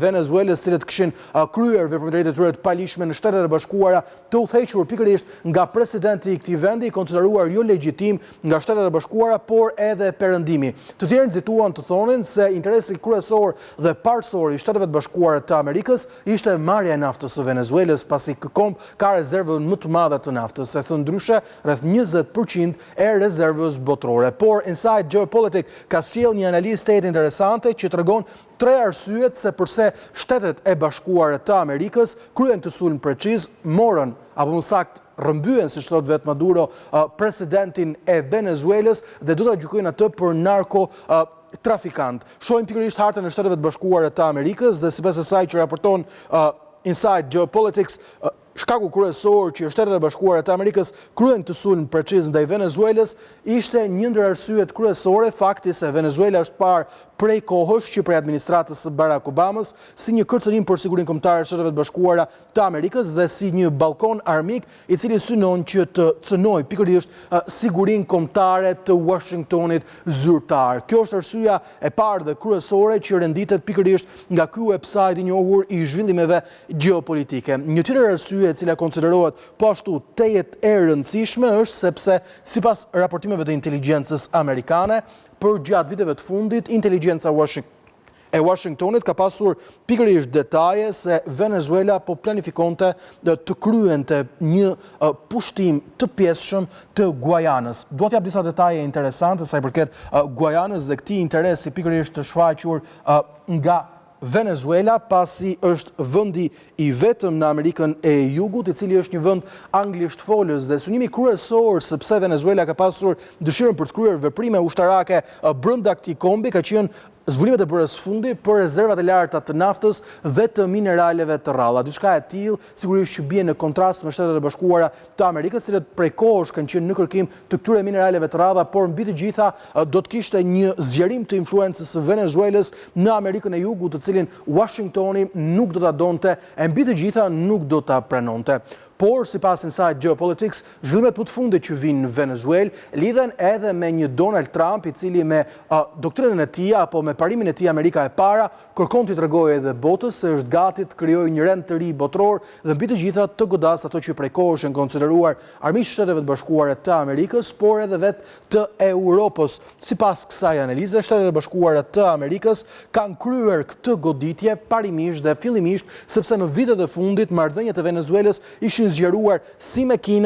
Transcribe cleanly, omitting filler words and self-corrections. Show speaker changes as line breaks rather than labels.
Venezuelës, të cilët kishin kryer veprimtaritë e tyre të paligjshme në Shtetet e Bashkuara, të udhëhequr pikërisht nga presidenti i këtij vendi, i konsideruar jo legjitim nga Shtetet e Bashkuara, por edhe Perëndimi. Të tjerë nxituan të thonin se interesi kryesor dhe parësor i Shteteve të Bashkuara të Amerikës ishte marrja e naftës së Venezuelës, pasi ky komb ka rezervën më të madhe të naftës, e thënë ndryshe, rreth 20% e rezervës botërore. Por Inside Geopolitics ka sjellë një analizë tejet interesante që tregon tre arsyet se përse Shtetet e Bashkuara të Amerikës kryen këtë sulm preciz, morën, apo më saktë rrëmbyen, siç thotë vetë Maduro, presidentin e Venezuelës dhe do ta gjykojnë atë për narko trafikant. Shohim pikërisht hartën e Shteteve të Bashkuara të Amerikës dhe sipas asaj që raporton Inside Geopolitics, shkaku kryesor që Shtetet e Bashkuara të Amerikës kryen këtë sulm preciz ndaj Venezuelës ishte një ndër arsyet kryesore fakti se Venezuela është parë prej kohësh që prej administratës së Barack Obamës si një kërcënim për sigurinë kombëtare të Shteteve të Bashkuara të Amerikës dhe si një ballkon armik i cili synon që të cënojë pikërisht sigurinë kombëtare të Washingtonit zyrtar. Kjo është arsyeja e parë dhe kryesore që renditet pikërisht nga ky website i njohur i zhvillimeve gjeopolitike. Një tjetër arsye e cila konsiderohet po ashtu tejet e rëndësishme është sepse sipas raportimeve të inteligjencës amerikane, përgjatë viteve të fundit, inteligjenca e Washingtonit ka pasur pikërisht detaje se Venezuela po planifikonte të kryente një pushtim të pjesshëm të Guajanës. Dua t'jap disa detaje interesante sa i përket Guajanës dhe këtij interesi pikërisht të shfaqur nga Venezuela, pasi është vendi i vetëm në Amerikën e Jugut, i cili është një vend anglisht folës dhe synimi kryesor sepse Venezuela ka pasur dëshirën për të kryer veprime ushtarake brenda këtij kombi ka qenë zbulimet e bërë së fundi për rezervat e larta të naftës dhe të mineraleve të rralla. Diçka e tillë sigurisht që bie në kontrast me Shtetet e Bashkuara të Amerikës, të cilët prej kohësh kanë qenë në kërkim të këtyre mineraleve të rralla, por mbi të gjitha do të kishte një zgjerim të influencës së Venezuelës në Amerikën e Jugut, të cilin Washingtoni nuk do ta donte e mbi të gjitha nuk do ta pranonte. Por, sipas Inside Geopolitics, zhvillimet më të fundit që vijnë në Venezuelë lidhen edhe me një Donald Trump i cili me doktrinën e tij apo me parimin e tij Amerika e para kërkon t'i tregojë edhe botës se është gati të krijojë një rend të ri botëror dhe mbi të gjitha të godasë ato që prej kohësh janë konsideruar armiq të Shteteve të Bashkuara të Amerikës, por edhe vetë të Europës. Sipas kësaj analize, Shtetet e Bashkuara të Amerikës kanë kryer këtë goditje parimisht dhe fillimisht sepse në vitet e fundit marrëdhëniet e Venezuelës ishin zgjeruar si me Kinën,